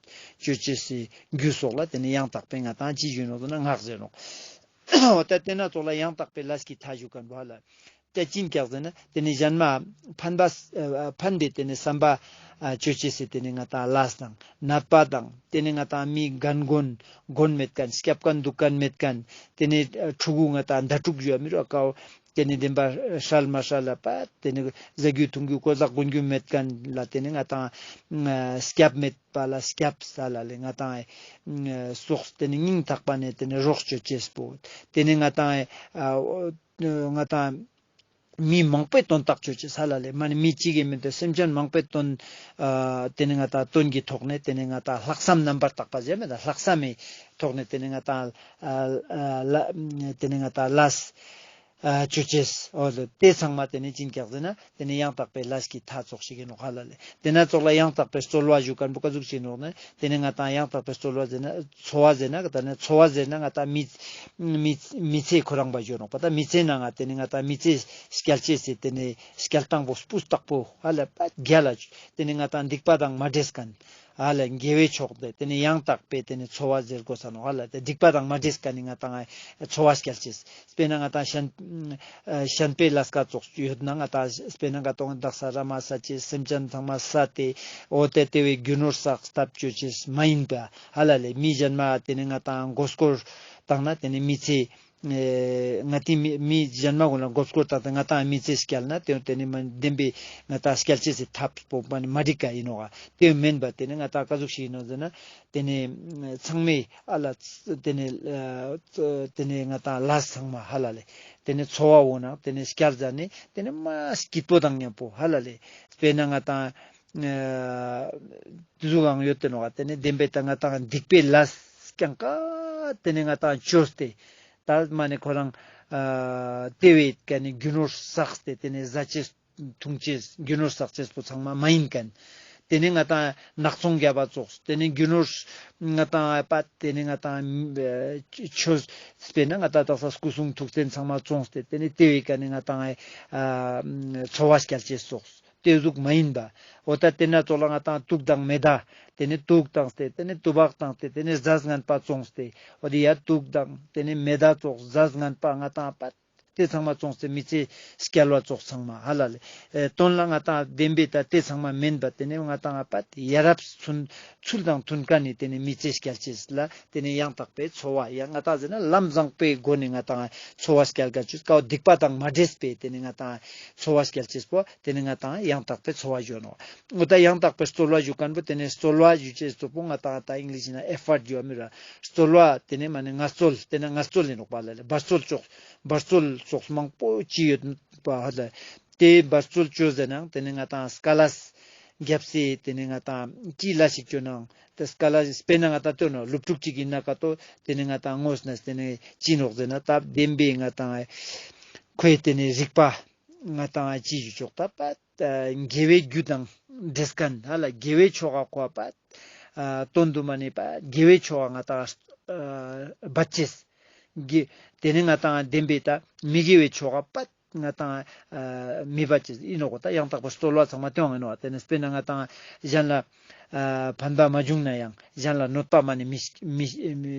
ཅོ་ཅེས་སི་རྒྱུ་སོགས་ལ་ཏེ་ནེ་ཡང་དག་པའི་ང་ཏང་ཅི་ཞུ་ནོག་ཟེར་ན་ངག་ཟེར་ནོག། འོ་ཏ་ཏེ་ན་ཙོགས་ལ་ཡང་དག་པའི་ལས་ཀྱི་མཐའ་ཞུ་ཁན་བོ་ལ། ཏེ་ཅི་ཨིན་ཀྱག་ཟེར་ན་ཏེ་ནེ་ཞན་མ་ཕན་པ་ཨ་ཕན་པའི་ཏེ་ནེ་སམ་པ་ཨ་ཅོ་ཅེས་སི་ཏེ་ནེ་ང་ཏང་ལས་དང་ནད་པ་དང་ཏེ་ནེ་ང་ཏང་མི་རྒན་རྒོན་རྒོན་མེད་ཁན་སྐྱབས་ཁན་དུག་ཁན་མེད་ཁན་ཏེ་ནེ་ཕྲུ་གུ་ང་ཏང་ཟླ་དྲུག་ཞུ་བ་མི་རུ་ཀའོ་ཏེ་ནེ་བདེན་པ་ཧྲལ་མ་ཧྲལ་ལ་པ་ཏེ་ནེ་ཟ་རྒྱུ་འཐུང་རྒྱུ་གོས་ལག་གོན་རྒྱུ་མེད་ཁན་ལ་ཏེ་ནེ་ང་ཏང་ཨ་སྐྱབས་མེད་པ་ལ་སྐྱབས་ས་ལ་ལེ་ང་ཏང་ཨ་སོགས་ཏེ་ནེ་སྙིང་ཐག་པ་ནེ་ཏེ་ནེ་རོགས་ཅོ་ཅེས་པོ་ཏེ་ནེ་ང་ཏང་ཨ་ང་ཏང་ མི་མང་པོའི་དོན་དག་ཅོ་ཅེས་ཧ་ལ་ལེ། མ་ནི་མི་གཅིག་གི་མི་དེ་སེམས་ཅན་མང་པོའི་དོན་ཨ་ཏེ་ནེ་ང་ཏང་དོན་གྱི་ཐོག་ནེ་ཏེ་ནེ་ང་ཏང་ལྷག་བསམ་རྣམ་པར་དག་པ་ཟེར་མེད་ད་ལྷག་བསམ་མི་ཐོག་ནེ་ཏེ་ནེ་ང་ཏང་ཨ་ཨ་ལ་ཏེ་ནེ་ང་ཏང་ལས་ཨ་ཅོ་ཅེས་འོ་ལེ། ཏེ་ཚང་མ་ཏེ་ནེ་ཅི་ཨིན་ཀྱག་ཟེར་ན་ཏེ་ནེ་ཡང་དག་པའི་ལས་ཀྱི་མཐའ་ཙོགས་ཤིག་ཨིན་ནོག་ཧ་ལ་ལེ། ཏེ་ན་ཙོགས་ལ་ཡང་དག་པའི་རྩོལ་བ་ཞུ་ཁན་པོ་ཀ་ཟུག་ཅིག་ཨིན་ནོག་ནི། ཏེ་ནེ་ང་ཏང་ཡང་དག་པའི་རྩོལ་བ་ཟེར་ན་འཚོ་བ་ཟེར་ན་ང་ཏང་ནི་འཚོ་བ་ཟེར་ན་ང་ཏང་མི་མི་མི་ཚེ་ཁོ་རང་པ་ཞུ་ནོག་པ། ད་མི་ཚེ་ནང་ང་ཏེ་ནེ་ང་ཏང་མི་ཚེ་སྐྱལ་ཅེས་སི་ཏེ་ནེ་སྐྱལ་སྟངས་པོ་སྤུས་དག་པོ་ཧ་ལ་པ་རྒྱལ་ལ་ཏེ་ནེ་ང་ཏང་སྡིག་པ་དང་མ་འདྲེས་ཁན་ཧ་ལ་དགེ་བའི་ཕྱོགས་ཏེ་ཏེ་ནེ་ཡང་དག་པའི་ཏེ་ནེ་འཚོ་བ་ཟེར་དགོས་ས་ནོག་ཧ་ལ། ཏེ་སྡིག་པ་དང་མ་འདྲེས་ཁན་ནི་ང་ཏང་འཚོ་བ་སྐྱལ་ཅེས། དཔེར་ན་ང་ཏང་ཤན་ཨ་ཤན་པའི་ལས་ཀ་ཙོགས་ཡོད་ན་ང་ཏང་དཔེར་ན་ང་ཏང་དག་ས་ར་མ་ས་ཅེས་སེམས་ཅན་ཚང་མ་ས་ཏེ་འོ་ཏེ་ཏེ་བའི་རྒྱུ་ནོར་བསགས་ཐབས་ཅོ་ཅེས་མ་ཡིན་པ་ཧ་ལ་ལེ། མི་གཞན་མ་ཏེ་ནེ་ང་ཏང་མགོ་སྐོར་བཏང་ན་ཏེ་ནེ་མི་ཚེ་ཨེ་ང་ཏི་མི་མི་གཞན་མ་གུན་ལ་མགོ་སྐོར་བཏང་སྟེ་ང་ཏང་མི་ཚེ་སྐྱལ་ན་ཏེ་ཏེ་ནེ་མ་བདེན་པའི་ང་ཏང་སྐྱལ་ཅེས་སི་ཐབས་པོ་མ་ནི་མ་འགྲིག་ཀ་ཨིན་ནོག་ག། ཏེ་མེན་པ་ཏེ་ནེ་ང་ཏང་ཀ་ཟུག་ཞིག་ཨིན་ནོག་ཟེར་ན་ཏེ་ནེ་ཚང་མས་ཨ་ལ་ཏེ་ནེ་ཨ་ཏེ་ནེ་ང་ཏང་ལས་ཚང་མ་ཧ་ལ་ལེ། ཏེ་ནེ་འཚོ་བ་འོ་ན་ཏེ་ནེ་སྐྱལ་ཟ་ནེ་ཏེ་ནེ་མ་སྐྱིད་པོ་དང་ཉམ་པོ་ཧ་ལ་ལེ། དཔེར་ན་ང་ཏང་ཨ་ཏེ་ཟུག་གང་ཡོད་ཏེ་ནོག་ག། ཏེ་ནེ་བདེན་པའི་ད་ང་ཏང་སྡིག་པའི་ལས་ཀྱང་ཀ་ཏེ་ནེ་ང་ཏང་ཅོས་ཏེ་ད་མ་ནེ་ཁོ་རང་ཨ་ཏེ་བའི་ཀ་ནེ་རྒྱུ་ནོར་བསགས་ཏེ་ཏེ་ནེ་ཟ་ཅེས་འཐུང་ཅེས་རྒྱུ་ནོར་བསགས་ཅེས་པོ་ཚང་མ་མ་ཡིན་ཁན། ཏེ་ནེ་ང་ཏང་ནག་ཚོང་རྒྱབ་པ་ཙོགས་ཏེ་ནེ་རྒྱུ་ནོར་ང་ཏང་ཨ་པ་ཏེ་ནེ་ང་ཏང་ཨ་ཆོས་དཔེར་ན་ང་ཏང་དག་ས་སྐུ་གསུང་ཐུགས་རྟེན་ཚང་མ་བཙོངས་ཏེ་ཏེ་ནེ་ཏེ་བའི་ཀ་ནེ་ང་ཏང་ཨ་འཚོ་བ་སྐྱལ་ཅེས་ཙོགས་ཏེ་ཟུག་མ་ཡིན་པ། འོ་ད་ཏེ་ན་ཙོགས་ལ་ང་ཏང་དུག་དང་མེ་མདའ་ཏེ་ནེ་དུག་བཏང་སྟེ་ཏེ་ནེ་དུ་བག་བཏང་སྟེ་ཏེ་ནེ་ཟས་ངན་པ་བཙོངས་ཏེ་འོ་དེ་ཡ་དུག་དང་ཏེ་ནེ་མེ་མདའ་ཙོགས་ཟས་ངན་པ་ང་ཏང་པ་ཏེ་ཚང་མ་བཙོངས་ཏེ་མི་ཚེ་སྐྱལ་བ་ཙོགས་ཚང་མ་ཧ་ལ་ལེ། ཨེ་དོན་ལ་ང་ཏང་བདེན་པའི་ད་ཏེ་ཚང་མ་མེན་པ་ཏེ་ནེ་ང་ཏང་ང་པ་ཡ་རབས་ཚུན་ཚུལ་དང་མཐུན་ཁན་ནི་ཏེ་ནེ་མི་ཚེ་སྐྱལ་ཅེས་ལ་ཏེ་ནེ་ཡང་དག་པའི་འཚོ་བ་ཡང་ང་ཏང་ཟེར་ན་ལམ་བཟང་པོའི་སྒོ་ནེ་ང་ཏང་འཚོ་བ་སྐྱལ་ག་ཅེས་ཀ་བོ་སྡིག་པ་དང་མ་འདྲེས་པའི་ཏེ་ནེ་ང་ཏང་འཚོ་བ་སྐྱལ་ཅེས་པོ་ཏེ་ནེ་ང་ཏང་ཡང་དག་པའི་འཚོ་བ་ཞུ་ནོག། འོ་ད་ཡང་དག་པའི་རྩོལ་བ་ཞུ་ཁན་པོ་ཏེ་ནེ་རྩོལ་བ་ཞུ་ཅེས་པོ་ང་ཏང་ད་ཨིང་ལིཤ་ན་ཨེ་ཕར་ཊ་ཞུ་བ་མི་ར་རྩོལ་བ་ཏེ་ནེ་མ་ནེ་ངལ་རྩོལ་ཏེ་ནེ་ངལ་རྩོལ་ཨིན་ནོག་པ་ལ་ལེ། འབད་རྩོལ་ཙོགས་འབད་རྩོལ་ཙོགས་མང་པོ་ཅི་ཡོད་པ་ཧ་ལ་ཏེ་འབད་རྩོལ་ཅོས་ཟེར་ནའང་ཏེ་ནེ་ང་ཏང་སྐལ་ལས་རྒྱབ་སེ་ཏེ་ནེ་ང་ཏང་ཅི་ལས་ཤིག་ཅོ་ནའང་ཏེ་སྐལ་ལས་དཔེར་ན་ང་ཏང་ལྟོས་ན་སློབ་ཕྲུག་ཅིག་ཨིན་ན་ཀ་ཏོ་ཏེ་ནེ་ང་ཏང་ངོས་ནེ་ཏེ་ནེ་ཅི་ནོག་ཟེར་ན་ད་བདེན་པའི་ང་ཏང་ཁོའི་ཏེ་ནེ་རིག་པ་ང་ཏང་ཅི་ཞུ་ཆོག་ད་པ་དགེ་བའི་རྒྱུ་དང་འབྲེལ་ཁན་ཧ་ལ་དགེ་བའི་ཆོ་ག་ཁོ་པ་དོན་དུ་མ་ནེ་པ་དགེ་བའི་ཆོ་ག་ང་ཏང་འབད་ཅེས། ཏེ་ནེ་ང་ཏང་བདེན་པའི་ད་མི་དགེ་བའི་ཆོ་ག་པ་ང་ཏང་མི་འབད་ཅེས་ཨིན་ནོག་གོ། ད་ཡང་དག་པའི་རྩོལ་བ་ཚང་མ་ཏེ་ཡང་ཨིན་ནོག། ཏེ་ནེ་དཔེར་ན་ང་ཏང་གཞན་ལ་ཕན་པ་མ་བྱུང་ན་ཡང་གཞན་ལ་གནོད་པ་མ་ནེ་མི་མི་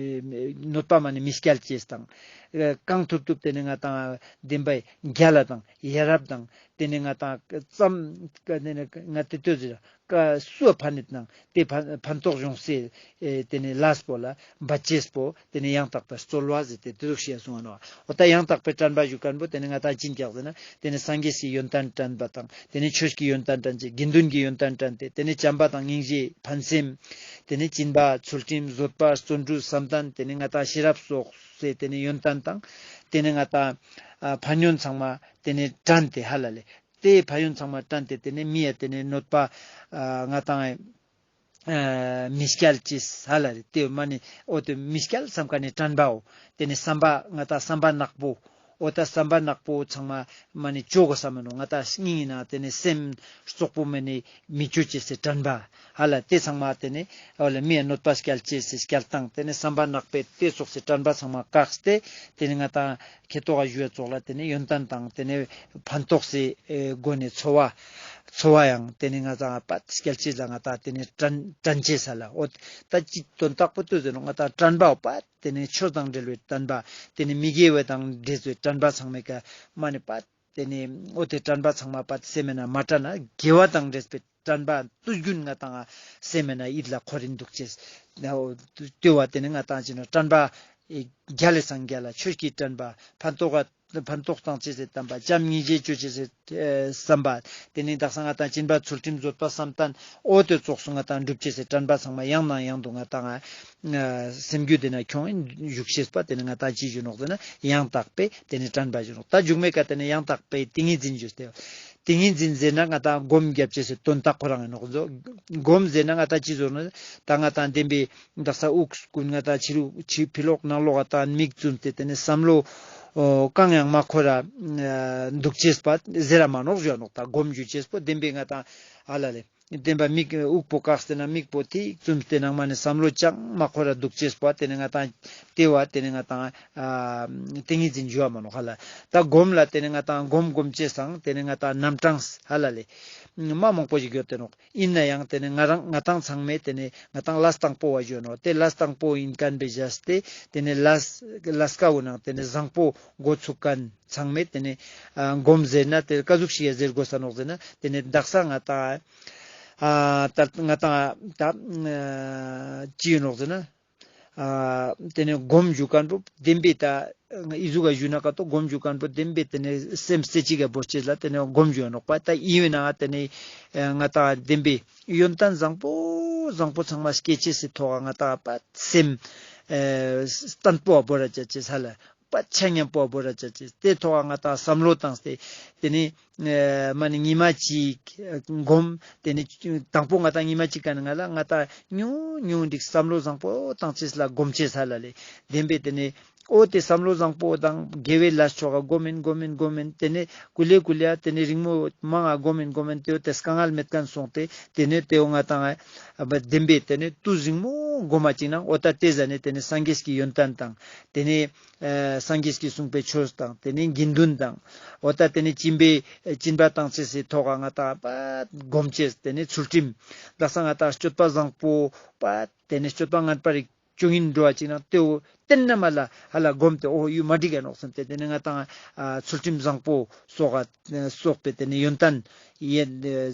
གནོད་པ་མ་ནེ་མི་སྐྱལ་ཅེས་དང་གང་ཐུབ་ཐུབ་ཏེ་ནེ་ང་ཏང་བདེན་པའི་རྒྱལ་ལ་དང་ཡ་རབས་དང་ཏེ་ནེ་ང་ཏང་ཙམ་ཏེ་ནེ་ང་ཏེ་ལྟོས་ཟེར་ཀ་སུའ་ཕན་ནི་དང་ཏེ་ཕན་ཕན་ཐོགས་ཡོང་སའི་ཨེ་ཏེ་ནེ་ལས་པོ་ལ་འབད་ཅེས་པོ་ཏེ་ནེ་ཡང་དག་པའི་རྩོལ་བ་ཟེར་ཏེ་ཏེ་ཟུག་ཤེས་སོང་ང་ནོག། འོ་ད་ཡང་དག་པའི་དྲན་པ་ཞུ་ཁན་པོ་ཏེ་ནེ་ང་ཏང་ཅི་ཨིན་ཀྱག་ཟེར་ན་ཏེ་ནེ་སངས་རྒྱས་སི་ཡོན་ཏན་དྲན་པ་དང་ཏེ་ནེ་ཆོས་ཀྱི་ཡོན་ཏན་དྲན་ཅེས་དགེ་འདུན་གྱི་ཡོན་ཏན་དྲན་ཏེ་ཏེ་ནེ་བྱམས་པ་དང་སྙིང་རྗེ་ཕན་སེམས་ཏེ་ནེ་སྦྱིན་པ་ཚུལ་ཁྲིམས་བཟོད་པ་བརྩོན་འགྲུས་བསམ་གཏན་ཏེ་ནེ་ང་ཏང་ཤེས་རབ་སོགས་སི་ཏེ་ནེ་ཡོན་ཏན་དང་ཏེ་ནེ་ང་ཏང་ཨ་ཕན་ཡོན་ཚང་མ་ཏེ་ནེ་དྲན་ཏེ་ཧ་ལ་ལེ། ཏེ་ཕན་ཡོན་ཚང་མ་དྲན་ཏེ་ཏེ་ནེ་མི་ཡ་ཏེ་ནེ་གནོད་པ་ཨ་ང་ཏང་ཨ་མི་སྐྱལ་ཅེས་ཧ་ལ་རེ། ཏེ་མ་ནེ་འོ་ཏེ་མི་སྐྱལ་བསམ་ཁན་ནི་དྲན་པའོ། ཏེ་ནེ་བསམ་པ་ང་ཏང་བསམ་པ་ནག་པོ་འོ་ད་བསམ་པ་ནག་པོ་ཚང་མ་མ་ནེ་ཅོ་གོས་ས་མ་ནོག། ང་ཏང་སྙིང་ཨིན་ན་ཏེ་ནེ་སེམས་རྩོག་པོ་མ་ནེ་མི་ཅོ་ཅེས་སི་དྲན་པ་ཧ་ལ་ཏེ་ཚང་མ་ཏེ་ནེ་འོ་ལ་མི་ཡ་གནོད་པ་སྐྱལ་ཅེས་སི་སྐྱལ་སྟངས་ཏེ་ནེ་བསམ་པ་ནག་པོའི་ཏེ་ཙོགས་སི་དྲན་པ་ཚང་མ་བཀག་སྟེ་ཏེ་ནེ་ང་ཏང་ཁེ་ཏོག་ག་ཞུ་བ་ཙོགས་ལ་ཏེ་ནེ་ཡོན་ཏན་དང་ཏེ་ནེ་ཕན་ཐོགས་སི་ཨེ་སྒོ་ནེ་འཚོ་བ་འཚོ་བ་ཡང་ཏེ་ནེ་ང་ཏང་པ་སྐྱལ་ཅེས་ལ་ང་ཏང་ཏེ་ནེ་དྲན་དྲན་ཅེས་ས་ལ་འོ་ད་ཅི་དོན་དག་པོ་ཏེ་ཟེར་ནོག། ང་ཏང་དྲན་པའོ་པ་ཏེ་ནེ་ཆོས་དང་འབྲེལ་བའི་དྲན་པ་ཏེ་ནེ་མི་དགེ་བ་དང་འབྲེལ་བའི་དྲན་པ་ཚང་མའི་ཀ་མ་ནེ་པ་ཏེ་ནེ་འོ་ཏེ་དྲན་པ་ཚང་མ་པ་སེམས་ན་མ་དྲན་ན་དགེ་བ་དང་འབྲེལ་བའི་དྲན་པ་དུས་རྒྱུན་ང་ཏང་སེམས་ན་ཡིད་ལ་འཁོར་རིན་འདུག་ཅེས། ལྟོས་པ་ཏེ་ནེ་ང་ཏང་ཅི་ནོག་དྲན་པ་རྒྱལ་ལ་སང་རྒྱལ་ལ་ཆོས་ཀྱི་དྲན་པ་ཕན་ཐོགས་ ཕན་ཐོགས་བཏང་ཅེས་སི་དམ་པ། བྱམས་སྙིང་རྗེ་ཅོ་ཅེས་སི་ཨེ་བསམ་པ། དེ་ནེ་དག་ས་ང་ཏང་སྦྱིན་པ་ཚུལ་ཁྲིམས་བཟོད་པ་བསམ་གཏན་འོ་དེ་ཙོགས་སུ་ང་ཏང་སྒྲུབ་ཅེས་སི་དྲན་པ་ཚང་མ་ཡང་ནས་ཡང་དུ་ང་ཏང་ཨ་སེམས་རྒྱུད་དེ་ན་ཁྱོང་བཞུགས་ཤེས་པ། དེ་ནེ་ང་ཏང་ཅི་ཞུ་ནོག་ཟེར་ན་ཡང་དག་པའི་དེ་ནེ་དྲན་པ་ཞུ་ནོག། ད་མཇུག་མའི་ཀ་དེ་ནེ་ཡང་དག་པའི་ཏིང་ངེ་འཛིན་ཞུས་ཏེ། ཏིང་ངེ་འཛིན་ཟེར་ན་ང་ཏང་སྒོམ་རྒྱབ་ཅེས་སི་དོན་དག་ཁོ་རང་ཨིན་ནོག་ཟོ། སྒོམ་ཟེར་ན་ང་ཏང་ཅི་ཟེར་ན་ད་ང་ཏང་བདེན་པའི་དག་ས་དབུགས་ཀུན་ང་ཏང་ཕྱི་རུ་ཕྱི་ཕི་ལོག་ནང་ལོག་ག་ཏང་མིག་བཙུམས་ཏེ་དེ་ནེ་བསམ་བློ་ཨོ་གང་ཡང་མ་འཁོར་ར་ཨ་འདུག་ཅེས་པ་ཟེར་ར་མ་ནོག་ཞུ་ནོག། ད་སྒོམ་ཞུ་ཅེས་པོ་བདེན་པའི་ང་ཏང་ཨ་ལ་ལེ། བདེན་པ་མིག་དབུགས་པོ་བཀག་སྟེ་ན་མིག་པོ་ཏེ་བཙུམས་ཏེ་ནང་མ་ནེ་བསམ་བློ་ཅང་མ་འཁོར་ར་འདུག་ཅེས་པོ་དེ་ནེ་ང་ཏང་ཏེ་བ་དེ་ནེ་ང་ཏང་ཨ་ཏིང་ངེ་འཛིན་ཞུ་བ་མ་ནོག་ཧ་ལ། ད་སྒོམ་ལ་དེ་ནེ་ང་ཏང་སྒོམ་སྒོམ་ཅེས་སང་དེ་ནེ་ང་ཏང་རྣམ་གྲངས་ཧ་ལ་ལེ། མ་མང་པོ་ཞིག་ཡོད་དེ་ནོག། ཨིན་ན་ཡང་དེ་ནེ་ང་རང་ང་ཏང་ཚང་མས་དེ་ནེ་ང་ཏང་ལས་དང་པོ་བ་ཞུ་ནོག། དེ་ལས་དང་པོ་ཨིན་ཁན་བེ་བཞག་སྟེ་དེ་ནེ་ལས་ལས་ཀ་བོ་ནང་དེ་ནེ་བཟང་པོ་འགོ་ཚུགས་ཁན་ཚང་མས་དེ་ནེ་ཨ་སྒོམ་ཟེར་ན་དེ་ཀ་ཟུག་ཞིག་ཡ་ཟེར་དགོས་ས་ནོག་ཟེར་ན་དེ་ནེ་དག་ས་ང་ཏང་ཨ་ད་ང་ཏང་ད་ཨ་ཅི་ཡོད་ནོག་ཟེར་ན། ཨ་དེ་ནེ་སྒོམ་ཞུ་ཁན་པོ་བདེན་པའི་ད་ཨི་ཟུག་ག་ཞུ་ན་ཀ་ཏོ་སྒོམ་ཞུ་ཁན་པོ་བདེན་པའི་དེ་ནེ་སེམས་རྩེ་གཅིག་ག་བོར་ཅེས་ལ་དེ་ནེ་སྒོམ་ཞུ་ནོག་པ། ད་ཨིན་ན་དེ་ནེ་ཨ་ང་ཏང་བདེན་པའི་ཡོན་ཏན་བཟང་པོ་བཟང་པོ་ཚང་མ་སྐྱེ་ཅེས་སི་ཐོག་ག་ང་ཏང་པ་སེམས་ཨ་བརྟན་པོ་བ་བོར་ར་ཅ་ཅེས་ཧ་ལ། པ་ཆ་མཉམ་པོ་བ་བོར་ར་ཅ་ཅེས་དེ་ཐོག་ག་ང་ཏང་བསམ་བློ་བཏང་སྟེ་དེ་ནེ་ཨ་མ་ནེ་ཉི་མ་གཅིག་སྒོམ། དེ་ནེ་དང་པོ་ང་ཏང་ཉི་མ་གཅིག་ག་ནེ་ང་ལ་ང་ཏང་ཉུང་ཉུང་འདྲིག་བསམ་བློ་བཟང་པོ་བཏང་ཅེས་ལ་སྒོམ་ཅེས་ཧ་ལ་ལེ། བདེན་པའི་དེ་ནེ་འོ་དེ་བསམ་བློ་བཟང་པོ་དང་དགེ་བའི་ལས་ཕྱོགས་ག་སྒོམ་ཨིན་སྒོམ་ཨིན་སྒོམ་ཨིན། དེ་ནེ་ཀུ་ལེ་ཀུ་ལེ་དེ་ནེ་རིང་མོ་མང་ང་སྒོམ་ཨིན་སྒོམ་ཨིན། དེ་འོ་དེ་དཀའ་ངལ་མེད་ཁན་སོང་སྟེ་དེ་ནེ་དེ་འོ་ང་ཏང་ཨ་བདེན་པའི་དེ་ནེ་དུས་རིང་མོ་སྒོམ་མ་ཅིག་ནང་འོ་ད་དེ་ཟ་ནེ་དེ་ནེ་སངས་རྒྱས་ཀྱི་ཡོན་ཏན་དང་དེ་ནེ་ཨ་སངས་རྒྱས་ཀྱིས་གསུངས་པའི་ཆོས་དང་དེ་ནེ་དགེ་འདུན་དང་འོ་ད་དེ་ནེ་སྦྱིན་པའི་སྦྱིན་པ་བཏང་ཅེས་སི་ཐོག་ག་ང་ཏང་པ་སྒོམ་ཅེས་དེ་ནེ་ཚུལ་ཁྲིམས་དག་ས་ང་ཏང་སྤྱོད་པ་བཟང་པོ་པ་དེ་ནེ་སྤྱོད་པ་ངན་པ་རིགས་བཅུ་གཉིས་འགྲོ་བ་ཅིག་ནང་དེ་བོ་བསྟན་ན་མ་ལ་ཧ་ལ་སྒོམ་སྟེ་འོ་ཡུ་མ་འགྲིག་ག་ནོག་སམ་སྟེ་དེ་ནེ་ང་ཏང་ཨ་ཚུལ་ཁྲིམས་བཟང་པོ་སོགས་ཨ་སོགས་པའི་དེ་ནེ་ཡོན་ཏན་ཡེ་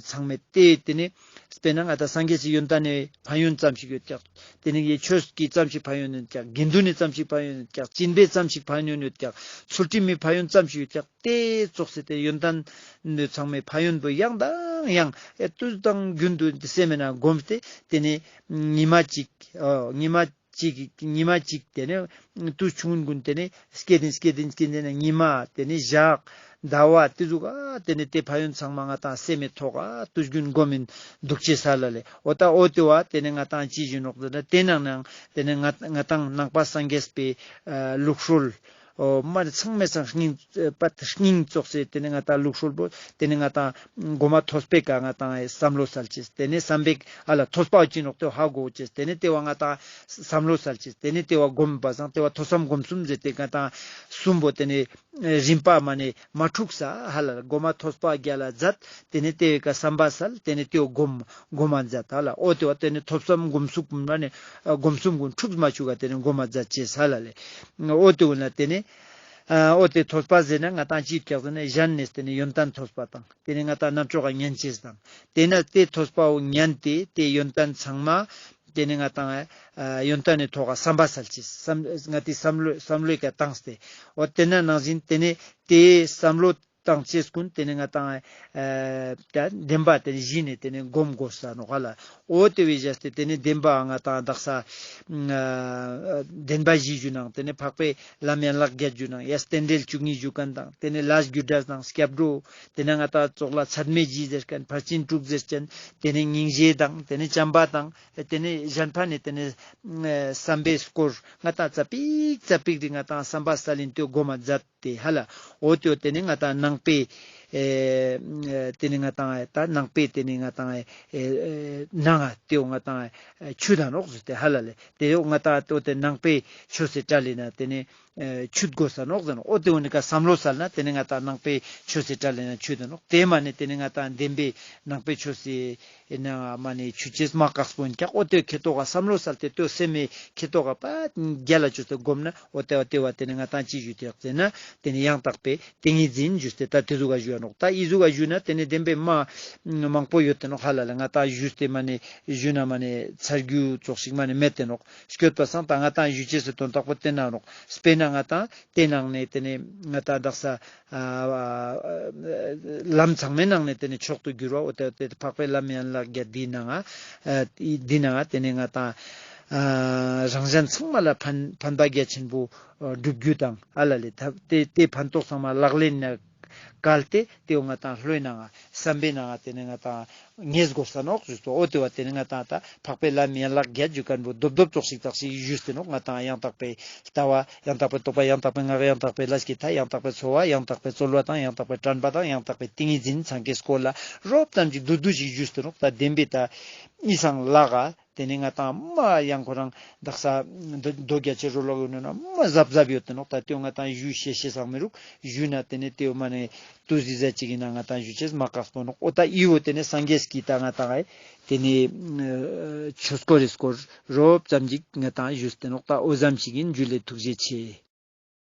ཚང་མའི་དེ་དེ་ནེ་དཔེར་ན་ང་ཏང་སངས་རྒྱས་སི་ཡོན་ཏན་ནི་ཕན་ཡོན་ཙམ་ཞིག་ཡོད་ཀྱག། དེ་ནེ་ཡེ་ཆོས་ཀྱི་ཙམ་ཞིག་ཕན་ཡོན་ཡོད་ཀྱག། དགེ་འདུན་ནི་ཙམ་ཞིག་ཕན་ཡོན་ཡོད་ཀྱག། སྦྱིན་པའི་ཙམ་ཞིག་ཕན་ཡོན་ཡོད་ཀྱག། ཚུལ་ཁྲིམས་མི་ཕན་ཡོན་ཙམ་ཞིག་ཡོད་ཀྱག། དེ་ཙོགས་སེ་དེ་ཡོན་ཏན་ནི་ཚང་མའི་ཕན་ཡོན་པོ་ཡང་དང་ཡང་ཨེ་དུས་དང་རྒྱུན་དུ་སེམས་ནང་སྒོམ་སྟེ་དེ་ནེ་ཉི་མ་གཅིག་ཨོ་ཉི་མ་གཅིག་ཉི་མ་གཅིག་དེ་ནེ་དུས་ཆུང་ཀུན་དེ་ནེ་སྐྱེ་ལྡན་སྐྱེ་ལྡན་སྐྱེ་ལྡན་ནེ་ཉི་མ་དེ་ནེ་ཞག་ཟླ་བ་དེ་ཟུག་ག་དེ་ནེ་དེ་ཕན་ཡོན་ཚང་མ་ང་ཏང་སེམས་མི་ཐོག་ག་དུས་རྒྱུན་སྒོམ་ཨིན་འདུག་ཅེས་ཧ་ལ་ལེ། འོ་ད་འོ་དེ་བ་དེ་ནེ་ང་ཏང་ཅི་ཞུ་ནོག་ཟེར་ན་དེ་ནང་ནང་དེ་ནེ་ང་ང་ཏང་ནང་པ་སངས་རྒྱས་པའི་ཨ་ལུགས་སྲོལ་འོ་མ་ནེ་ཚང་མའི་སང་སྙིང་པ་སྙིང་ཙོགས་སེ་དེ་ནེ་ང་ཏང་ལུགས་སྲོལ་པོ་དེ་ནེ་ང་ཏང་གོ་མ་ཐོས་པའི་ཀ་ང་ཏང་བསམ་བློ་སལ་ཅེས། དེ་ནེ་བསམ་པའི་ཨ་ལ་ཐོས་པ་ཅི་ནོག་དེ་ཧ་གོ་ཅེས། དེ་ནེ་དེ་བ་ང་ཏང་བསམ་བློ་སལ་ཅེས། དེ་ནེ་དེ་བ་སྒོམ་པ་སང་དེ་བ་ཐོས་བསམ་སྒོམ་གསུམ་ཟེར་ཏེ་ང་ཏང་གསུམ་པོ་དེ་ནེ་རིམ་པ་མ་ནེ་མ་འཁྲུགས་ས་ཧ་ལ་ལེ། གོ་མ་ཐོས་པ་རྒྱ་ལ་མཛད། དེ་ནེ་དེ་བའི་ཀ་བསམ་པ་སལ། དེ་ནེ་དེ་བ་སྒོམ་སྒོམ་མ་མཛད་ཧ་ལ། འོ་དེ་བ་དེ་ནེ་ཐོས་བསམ་སྒོམ་གསུམ་མ་ནེ་སྒོམ་གསུམ་ཀུན་འཁྲུགས་མ་བཅུག་ག་དེ་ནེ་སྒོམ་མ་མཛད་ཅེས་ཧ་ལ་ལེ། འོ་དེ་བོ་ན་དེ་ནེ་ཨ་འོ་དེ་ཐོས་པ་ཟེར་ན་ང་ཏང་ཅི་ཡོད་ཀྱག་ཟེར་ན་གཞན་ནེ་དེ་ནེ་ཡོན་ཏན་ཐོས་པ་དང་དེ་ནེ་ང་ཏང་རྣམ་ཅོག་ག་ཉན་ཅེས་དང་དེ་ནེ་དེ་ཐོས་པ་བོ་ཉན་ཏེ་དེ་ཡོན་ཏན་ཚང་མ་དེ་ནེ་ང་ཏང་ཨ་ཡོན་ཏན་ནི་ཐོག་ག་བསམ་པ་སལ་ཅེས། བསམ་ང་ཏི་བསམ་བློ་བསམ་བློའི་ཀ་བཏང་སྟེ་འོ་དེ་ན་ནང་བཞིན་དེ་ནེ་དེ་བསམ་བློ་བཏང་ཅེས་ཀུན་དེ་ནེ་ང་ཏང་ཨ་ད་བདེན་པ་དེ་ནེ་གཞི་ནེ་དེ་ནེ་སྒོམ་དགོས་ས་ནོག་ཧ་ལ། འོ་དེ་བོའི་བཞག་སྟེ་དེ་ནེ་བདེན་པ་ང་ཏང་དག་ས་ཨ་བདེན་པ་བཞི་ཞུ་ནང་དེ་ནེ་འཕགས་པའི་ལམ་ཡན་ལག་བརྒྱད་ཞུ་ནང་ཡ་རྟེན་འབྲེལ་བཅུ་གཉིས་ཞུ་ཁན་དང་དེ་ནེ་ལས་རྒྱུ་འབྲས་དང་སྐྱབས་འགྲོ། དེ་ནེ་ང་ཏང་ཙོགས་ལ་ཚད་མེད་བཞི་ཟེར་ཁན་ཕར་ཕྱིན་དྲུག་ཟེར་ཁན་དེ་ནེ་སྙིང་རྗེ་དང་དེ་ནེ་བྱམས་པ་དང་དེ་ནེ་གཞན་ཕན་ནི་དེ་ནེ་ཨ་བསམ་པའི་སྐོར་ང་ཏང་ཙ་པིག་ཙ་པིག་རེ་ང་ཏང་བསམ་པ་སལ་ཨིན་དེ་སྒོམ་མ་མཛད་དེ་ཧ་ལ། འོ་དེ་བོ་དེ་ནེ་ང་ཏང་ནང་པའི་ཨེ་དེ་ནེ་ང་ཏང་ད་ནང་པའི་དེ་ནེ་ང་ཏང་ཨེ་ནང་ང་དེ་བོ་ང་ཏང་ཨེ་ཆུད་ད་ནོག་ཟེར་ཏེ་ཧ་ལ་ལེ། དེ་བོ་ང་ཏང་འོ་དེ་ནང་པའི་ཆོས་སི་གྲལ་ལ་ན་དེ་ནེ་ཨེ་ཆུད་དགོས་ས་ནོག་ཟེར་ནོག། འོ་དེ་བོ་ནི་ཀ་བསམ་བློ་སལ་ན་དེ་ནེ་ང་ཏང་ནང་པའི་ཆོས་སི་གྲལ་ལ་ན་ཆུད་ད་ནོག། དེ་མ་ནེ་དེ་ནེ་ང་ཏང་བདེན་པའི་ནང་པའི་ཆོས་སི་ཨེ་ནང་མ་ནེ་ཆུད་ཅེས་མ་དཀགས་པོ་ཨིན་ཀྱག། འོ་དེ་ཁེ་ཏོག་ག་བསམ་བློ་སལ་ཏེ་དེ་སེམས་མི་ཁེ་ཏོག་ག་པ་རྒྱ་ལ་ཅོས་ཏེ་སྒོམ་ན་འོ་དེ་བ་དེ་བ་དེ་ནེ་ང་ཏང་ཅི་ཞུ་ཏེ་ཡོད་ཟེར་ན་དེ་ནེ་ཡང་དག་པའི་ཏིང་ངེ་འཛིན་ཞུས་ཏེ་ད་དེ་ཟུག་ག་ཞུ་བ་ ནོག། ད་འི་ཟུག་ག་ཞུས་ན་ཏེ་ནེ་བདེན་པའི་མ་མང་པོ་ཡོད་དེ་ནོག། ཧ་ལ་ལེ་ང་ཏང་ཞུས་ཏེ་མ་ནེ་ཞུས་ན་མ་ནེ་ཚར་རྒྱུ་ཙོགས་ཤིག་མ་ནེ་མེད་དེ་ནོག། སྐྱོད་པ་སང་ད་ང་ཏང་ཞུ་ཅེས་སི་དོན་དག་པོ་ཏེ་ན་ནོག། སྤེར་ན་ང་ཏང་ཏེ་ནང་ནེ་ཏེ་ནེ་ང་ཏང་དག་ས་ཨ་ལམ་ཚང་མའི་ནང་ནེ་ཏེ་ནེ་མཆོག་ཏུ་གྱུར་བ་འོ་ཏེ་ཏེ་འཕགས་པའི་ལམ་ཡན་ལག་བརྒྱད་འདི་ནང་ང་ཨ་འདི་ནང་ང་ཏེ་ནེ་ང་ཏང་ཨ་རང་གཞན་ཚང་མ་ལ་ཕན་ཕན་པ་རྒྱ་ཆེན་པོ་ཨ་སྒྲུབ་རྒྱུ་དང་ཨ་ལ་ལེ་ད་ཏེ་ཏེ་ཕན་ཐོགས་ཚང་མ་ལག་ལེན་ན་བཀལ་ཏེ་ཏེའོ་ང་ཏང་བློའི་ནང་ང་བསམ་པའི་ནང་ང་ཏེ་ནེ་ང་ཏང་ངེས་དགོས་ས་ནོག་ཞུས་ཏོ། འོ་ཏེ་བ་ཏེ་ནེ་ང་ཏང་ད་འཕགས་པའི་ལམ་ཡན་ལག་བརྒྱད་ཞུ་ཁན་བོ་རྡོབ་རྡོབ་ཙོགས་ཤིག་ཙོགས་ཤིག་ཞུས་ཏེ་ནོག། ང་ཏང་ཡང་དག་པའི་ལྟ་བ་ཡང་དག་པའི་རྟོག་པ་ཡང་དག་པའི་ངག་ཡང་དག་པའི་ལས་ཀྱི་མཐའ་ཡང་དག་པའི་འཚོ་བ་ཡང་དག་པའི་རྩོལ་བ་དང་ཡང་དག་པའི་དྲན་པ་དང་ཡང་དག་པའི་ཏིང་ངེ་འཛིན་ཚང་ཀའི་སྐོར་ལ་རོབ་ཙམ་ཅིག་བསྡུས་བསྡུས་ཤིག་ཞུས་ཏེ་ནོག། ད་བདེན་པའི་ད་འི་སང་ལག་ག་ཏེ་ནེ་ང་ཏང་མ་ཡང་ཁོ་རང་དག་ས་མདོ་མདོ་རྒྱ་ཆེར་རོ་ལོག་ཡོད་ནོ་ན་མ་ཟབ་ཟབ་ཡོད་དེ་ནོག། ད་ཏེའོ་ང་ཏང་ཞུ་ཤེས་ཤེས་སང་མི་རུག་ཞུས་ན་ཏེ་ནེ་ཏེའོ་མ་ནེ་ཏུས་ཟི་ཟ་ཅིག་ཨིན་ན་ང་ཏང་ཞུ་ཅེས་མ་ཀག་སྤོ་ནོག། འོ་ད་འི་བོ་ཏེ་ནེ་སངས་རྒྱས་ཀྱི་ད་ང་ཏང་ཨེ་ཏེ་ནེ་ཆོས་སྐོར་རི་སྐོར་རོབ་ཙམ་ཅིག་ང་ཏང་ཞུས་ཏེ་ནོག། ད་འོ་ཙམ་ཞིག་ཨིན། ཇུ་ལེ། ཐུགས་རྗེ་ཆེ།